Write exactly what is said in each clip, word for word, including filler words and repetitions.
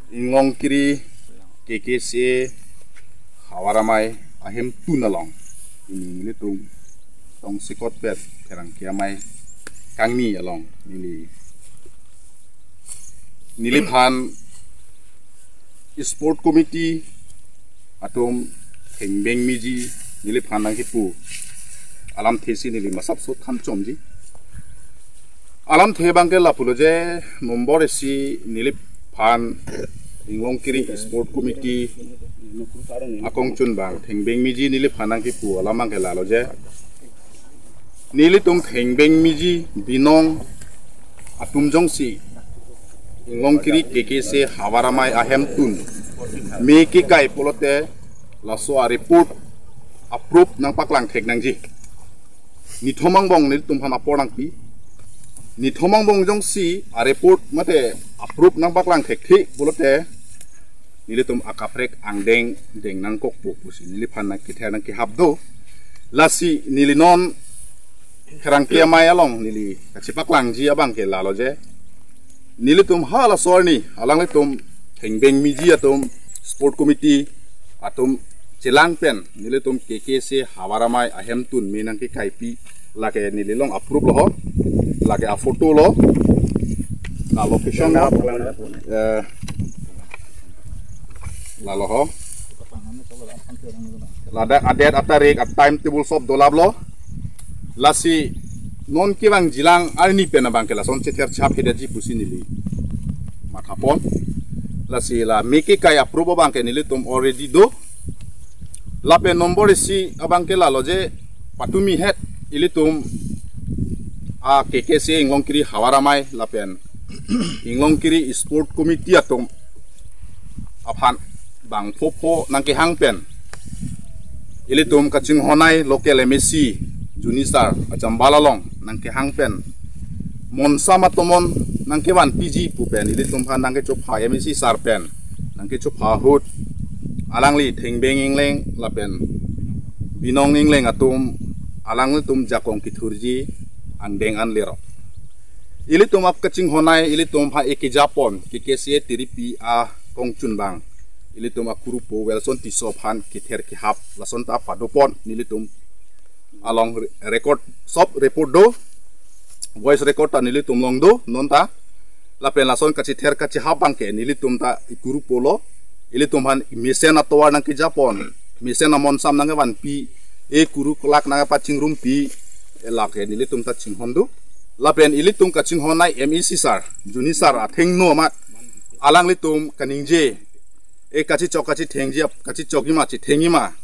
Inglongkiri K K C A Havar Amei ahemtun along, nelitum tongsekot pen pherangke amei kangni along neli, neliphan sport committee atum thengbeng meji neliphan nangkipu alamthe si neli masapso than chomji. Alamthe abangke lapulo je, number isi, neliphan Inglongkiri Sport Committee akongchunbang thengbeng meji neliphan nangkipu alam abangke lalo je, nelitum thengbeng meji binong atum jongsi Inglongkiri K K C A Havar Amei ahemtun me kekai pulote laso a-report approve nangpaklang thek nangji. Nithom angbong nelitum aphan apor nangpi. Nithom angbong jongsi a-report mate approve nangpaklang thekthe pulote nelitum akaprek angdeng deng nangkokpo pusi neliphan nangkether nangkehap do. Lasi neli non pherangke amei along neli kachepaklangji abangke lalo je, nelitum halaso arni alanglitum thengbeng meji atum, sport committee atum chelang pen nelitum K K C A Havar Amei ahemtun me nangkekaipi, lake neli along a-proof lo ho, lake a-photo lo, la location lo, eh, lalo ho. Ladak a-date, atarik, a-timetable sob dolap lo. Lasi non kevangjilang arni pen abangke lason chether chap hedetji pusi neli mathapon. Lasi la me kekai a-proof abangke nelitum already do. Lapen number isi abangke lalo je, patumi het ilitum a-K K C A Inglongkiri Havar Amei lapen Inglongkiri Sport Committee atum aphan bang phopho nangkehang pen, ilitum kachinghon-ai local M A C Juni sir achambal along nangkehang pen, monsam atomon nangkevanpiji pu pen ilitum aphan nangkechopha, M A C sir pen nangkechopha ahut alangli thengbeng ingleng lapen binong ingleng atum alanglitum jakong kethurji angdeng an lerok. Ilitum ap kachinghon-ai, ilitum aphan ekejapon K K C A tiripi akongchunbang, ilitum akurupo Welson Tisso aphan kether kehap lason ta padopon, nelitum along re-, record, sob report do, voice record ta nelitum along do non ta. Lapen lason kachether kachehap abangke nelitum ta ikurupo lo, ilitum aphan mesen atovar nangkejapon, mesen amonsam nangkevanpi, ekuru kolak nangkepachingrumpi, lake nelitum ta chinghon do. Lapen ilitum kachinghon-ai M A C sir, Juni sir athengno amat alanglitum kaningje, e kachichok kachithengji ap-, kachichokji ma chithengji ma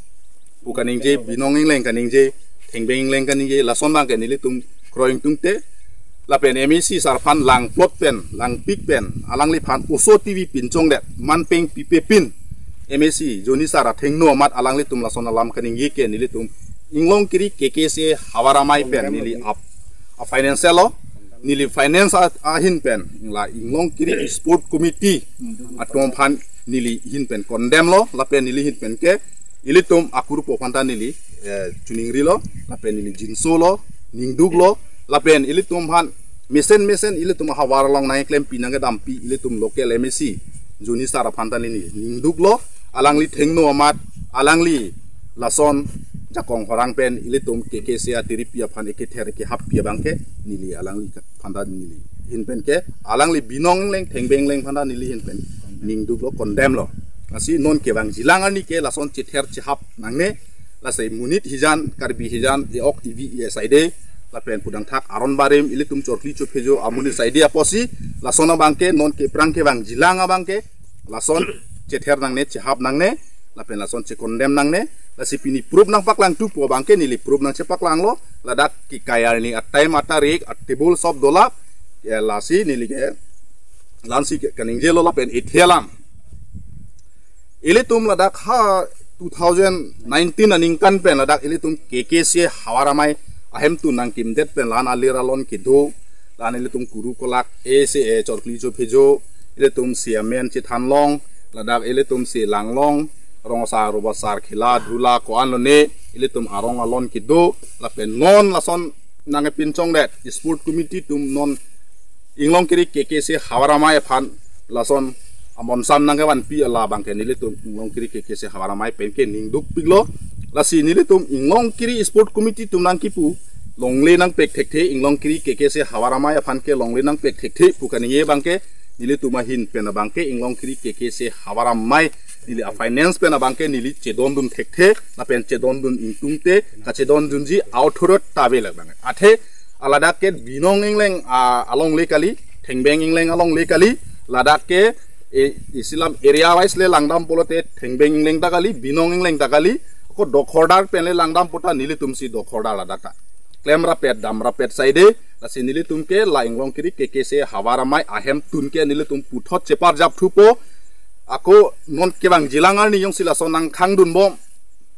pu kaningje, binong ingleng kaningje, thengbeng ingleng kaningje, lason abangke nelitum kroi ingtungte. Lapen M A C sir aphan langplot pen, langpik pen, alangliphan oso T V pinchongdet, manpeng pipe pin, M A C Juni sir athengno amat alanglitum lason alam kaningje ke nelitum Inglongkiri K K C A Havar Amei pen neli ap, a-financial lo, neli finance a-, ahin pen, la Inglongkiri Sport Committee atum aphan neli ahin pen condemn lo, lapen neli ahin pen ke ilitum akurupo aphan ta neli, eh, choningri lo, lapen neli jinso lo, ningduk lo, lapen ilitum aphan mesen mesen ilitum ahavar along nangklempi nangkedampi ilitum local M A C Juni sir aphan ta neli ningduk lo, alangli thengno amat, alangli lason jakong horang pen ilitum K K C A tiripi aphan ekether kehappi abangke neli alangli aphan ta neli ahin pen ke, alangli binong ingleng thengbeng ingleng aphan ta neli ahin pen ningduk lo, condemn lo. Lasi non kevangjilang arni ke lason chether chehap nangne, lasi monit hijan, Karbi hijan, e-ok evi e-saide, lapen pudangthak aron barim, ilitum chorkli chophejo amonit saide apotsi, lason abangke non ke aphrang kevangjilang abangke lason chether nangne, chehap nangne, lapen lason che-condemn nangne. Lasi pini proof nangpaklangthu pu abangke neli proof nangchepaklang lo, ladak kekai arni a-time, atarik, a-table sob dolap, ya, lasi neli ke la-ansi ke kaningje lo lapen ethe alam. Ilitum ladak ha two thousand nineteen aningkan pen ladak ilitum K K C A Havar Amei ahemtun nangkimdet pen la-an alir alon kedo, la-an ilitum kuru kolak, e se, e chorkli chophejo, ilitum si amen chethan long, ladak ilitum si lang long, rong asar, rup asar, khela dhula ko-an lone, ilitum arong alon kedo, lapen non lason nangkepinchongdet sport committee atum non Inglongkiri K K C A Havar Amei aphan lason amonsam nangkevanpi ala abangke nelitum Inglongkiri K K C Havar Amei pen ke ningduk piklo. Lasi nelitum Inglongkiri Sport Committee atum nangkipu longle nangpek thekthe, Inglongkiri K K C Havar Amei aphan ke longle nangpek thekthe pu kaningje abangke nelitum ahin pen abangke Inglongkiri K K C Havar Amei neli a-finance pen abangke neli chedondun thekthe, lapen chedondun ingtungte, kachedondunji authority ta ave labang. Athe ladak ke Binong Ingleng, ah, alongle kali, Thengbeng Ingleng alongle kali, ladak ke, eh, isi alam area wise le langdam pulote Thengbeng Ingleng ta kali, Binong Ingleng ta kali, ko dokhordar pen le langdam puta nelitumsi dokhordar ladak ta. Klem rapet, dam rapet saide, lasi nelitum ke la Inglongkiri K K C Havar Amei ahemtun ke nelitum puthot cheparjap thupo, ako non kevangjilang arni jongsi lason nangkhangdunbom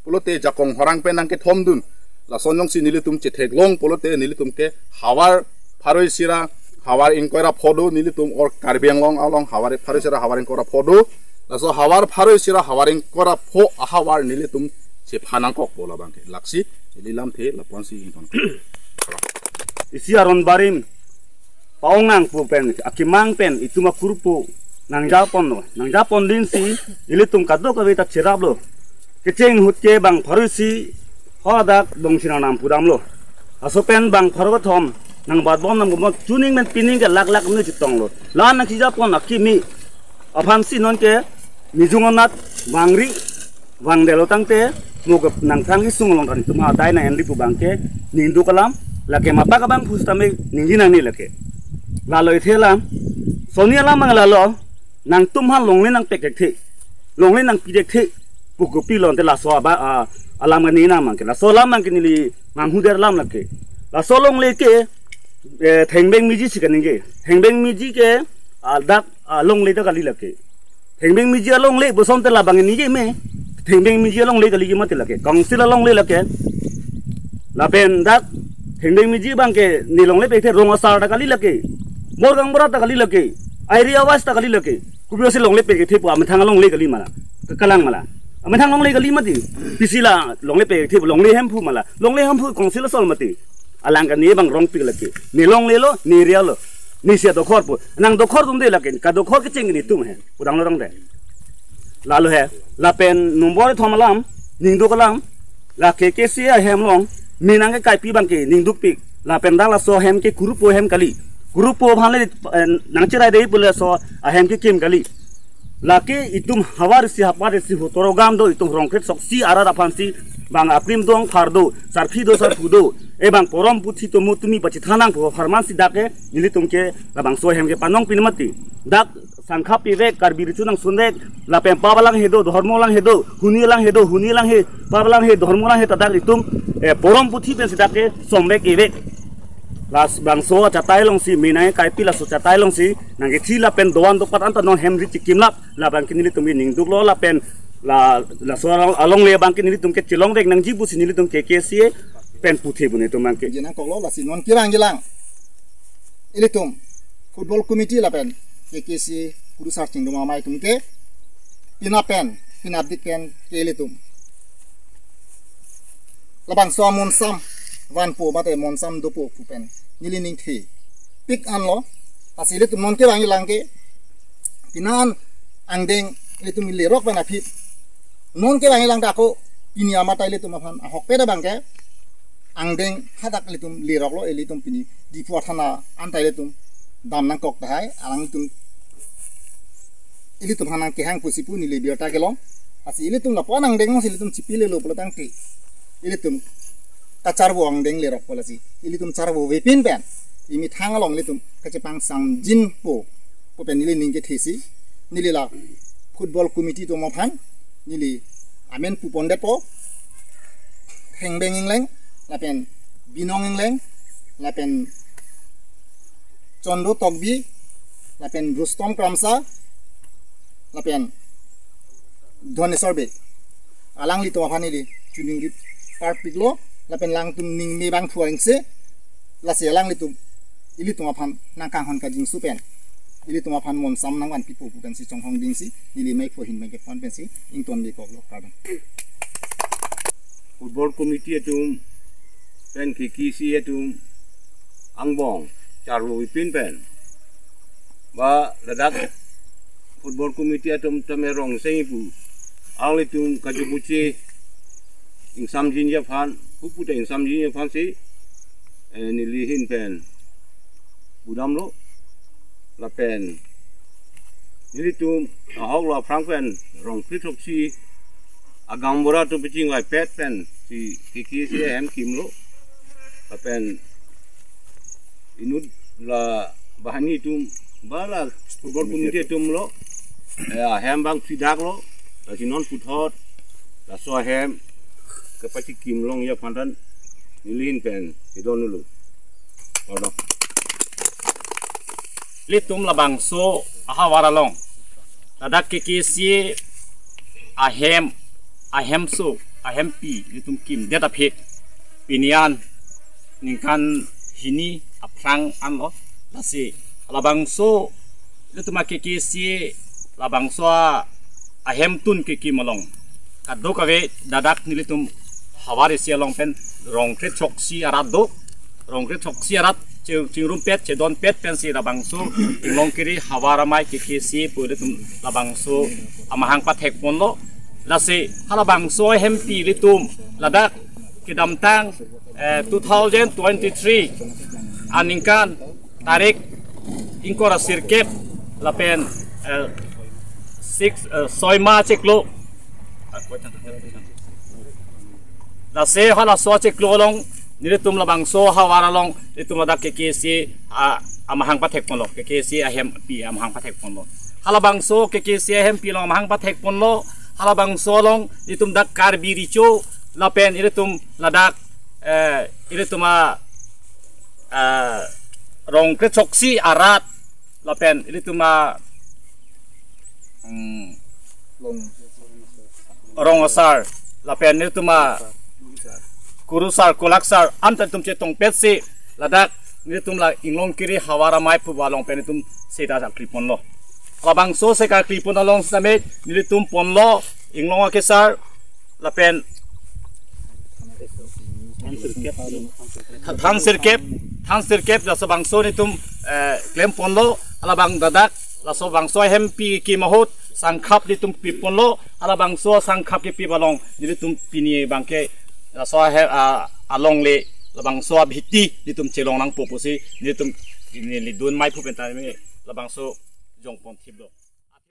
pulote jakong horang pen nangkethomdun. Lason jongsi nelitum chetheklong pulote nelitum ke havar pharo isi ra havar ingkoi ra pho do, nelitum or Karbi Anglong along havar pharo isi ra havar ingkoi ra pho do. Laso havar pharo isi ra havar ingkoi ra pho ahavar nelitum chepha nangkokpo labangke. Laksi neli lamthe lapu-ansi ington. Isi aron barim pa-ong nang pu pen akemang pen itum akurpo nangjaponlo. Nangjapon dinsi ilitum kadokave ta cheraplo. Kecheng ahut ke bang pharo isi hadak dongsi nangnam pudamlo. Laso pen bang pharo kethom nangbatbom nangbatbom chuning pen pining ke lak lak ne chetonglo. La nangkejapon akimi aphansi non ke nijung anat vangri vangdetlo tangte mo ke nangthrang isung along kan itum adai nang-enri pu abangke ningduk alam, lake mapa ke bang phusitame ningje nangne lake. Lalo ithe alam, soni alam abang lalo, nangtum aphan longle nangpek thekthe, longle nangpi thekthe pu kopilo ante laso aba, ah, alam kani nang abangke. Laso alam abangke neli manghuder alam lake. Laso longle ke, eh, Thengbeng Miji si kaningje. Thengbeng Miji ke, ah, dak, ah, longle ta kali lake. Thengbeng Miji alongle puson te labang ningje me. Thengbeng Miji alongle kali ke mati lake. Council alongle lake. Lapen dak Thengbeng Miji abangke ne longle pek the rong asar ta kali lake. Borgang bora ta kali lake. Area wise ta kali lake. Kopi-osi longle pek the pu amethang alongle kali ma la. Kekalang ma la. Amethang longle kali mati. Pisi la longle pek the pu longle Hemphu ma la. Longle Hemphu Council asol mati. Alang kani abang rongpik lake. Ne longlelo, ne area lo. Ne isi adokhor pu. Nangdokhordunde lake. Kadokhor kecheng netum he. Pudamlo rong de. Lalo he. Lapen nombor kethom alam, ningduk alam. La K K C ahem along, me nangkekaipi abangke ningdukpik. Lapen dak laso ahem ke kurpo ahem kali. Kurpo aphan le, eh, nangcherai dei pu laso ahem kekim kali. Lake itum havar isi havar isi hutoro gam do, itum rongkret soksi arat aphansi bang aprim do, angphar do, sarpi do, sarpo do, e bang porom puthi tomo tumi pachethan nangpo apharman si dak ke nelitum ke labangso ahem ke panong pin mati. Dak Sangkha pivek, Karbi Richu nangsunvek, lapen pap alanghe do, dhormo alanghe do, huni alanghe do, huni alanghe, pap alanghe, dhormo alanghe ta dak itum, eh, porom puthi pensi dak ke somvek ivek. Labangso achatai alongsi, me nangkekaipi laso achatai alongsi nangkethi lapen doan dopat anta non hem ri chikimlap, labangke nelitum ningduklo lapen la, laso along, alongle abangke nelitum ke chelongvek nangji pusi nelitum K K C pen puthot pu netum abangke. Jinang koklo lasi non kevangjilang ilitum football committee lapen K K C kurusar chingdum amei atum ke pina pen, pina dik pen ke ilitum labangso amonsam vanpo mate monsam dopo pu pen neli ningthepik anlo. Lasi ilitum non kevangjilang ke pina an angdeng ilitum lerok pen aphi non kevangjilang ta ako pini amata ilitum aphan ahokpet abangke angdeng hadak ilitum leroklo, ilitum pini Diphu athana anta ilitum dam nangkok tahai, alangtum ilitum aphan nangkehang pusi pu neli birta kelong. Lasi ilitum lapu-an angdeng alongsi ilitum chipilelo pulo tangte ilitum kacharvo angdeng lerokpo lasi ilitum charvovepin pen emethang along ilitum kachepangsangjinpo pu pen neli ning kethesi, neli la football committee atum aphan neli amen pupondetpo, Thengbeng Ingleng, lapen Binong Ingleng, lapen Chondro Tokbi, lapen Rustom Kramsa, lapen Dhoneswar Bey. Alanglitum aphan neli chuning rit parpiklo, lapen alangtum ning me bang thuangse, lasi alanglitum ilitum aphan nangkanghon kajingsu pen ilitum aphan monsam nangvanpipo pu pensi chonghong dingsi, neli meiphu ahin mengkepon pensi ington me koklo, kardom. Football committee atum pen K K C atum angbong charvovepin pen ba ladak Football committee atum tame rong seng ipu. Alanglitum kajubuche ingsamjinji aphan, pupu ta ingsamjinji aphan si, eh, neli ahin pen budamlo, lapen nelitum ahok lo aphrang pen rong phli throksi agaonbura atum pachingvaipet pen si K K C ahem kimlo, lapen inut la banghini atum ba la football committee atum lo, eh, ahem abang phlidak lo, lasi non puthot laso ahem kepachikim longji aphan ta neli ahin pen kedon lo. Kardom. Ilitum labangso ahavar along ladak K K C ahem, ahemso, ahempi ilitum kimdet aphi pini an ningkan hini aphrang anlo. Lasi labangso ilitum a-K K C labangso a-, ahemtun kekim along kadokave ladak nelitum havar isi along pen rong kre throksi arat do. Rong kre throksi arat che-, chingrumpet chedonpet pensi labangso Inglongkiri Havar Amei K K C pu ilitum labangso amahang pathekponlo. Lasi halabangso ahempi ilitum ladak kedamtang, eh, two thousand twenty-three aningkan tarik ingkoi ra sirkep lapen, eh, six, eh, soi ma chiklo. Lasi halaso chiklo along nelitum labangso havar along nelitum ladak K K C a-, amahang pathekponlo, K K C ahempi amahang pathekponlo. Halabangso K K C ahempi along amahang pathekponlo. Halabangso along nelitum dak Karbi Recho lapen ilitum ladak, eh, ilitum a, eh, rong kre throksi arat lapen ilitum a, hmm, rong asar lapen ilitum a kurusar kulaksar anta ilitum chetongpetsi ladak nelitum la Inglongkiri Havar Amei pu along pen ilitum seta sa kliponlo. Labangso seta klipon along sitame nelitum ponlo Inglong akesar lapen tha-, than sirkep, than sirkep, laso bangso nelitum, eh, klemponlo. Halabang ladak laso bangso ahempi kekim ahut sangkhap nelitum piponlo. Halabangso sangkhap kepi along nelitum pini abangke laso ahe-, a-, alongle labangso abhiti nelitum chelong nangpo pusi nelitum neli dun mei phu penta me labangso jongpon thiplo.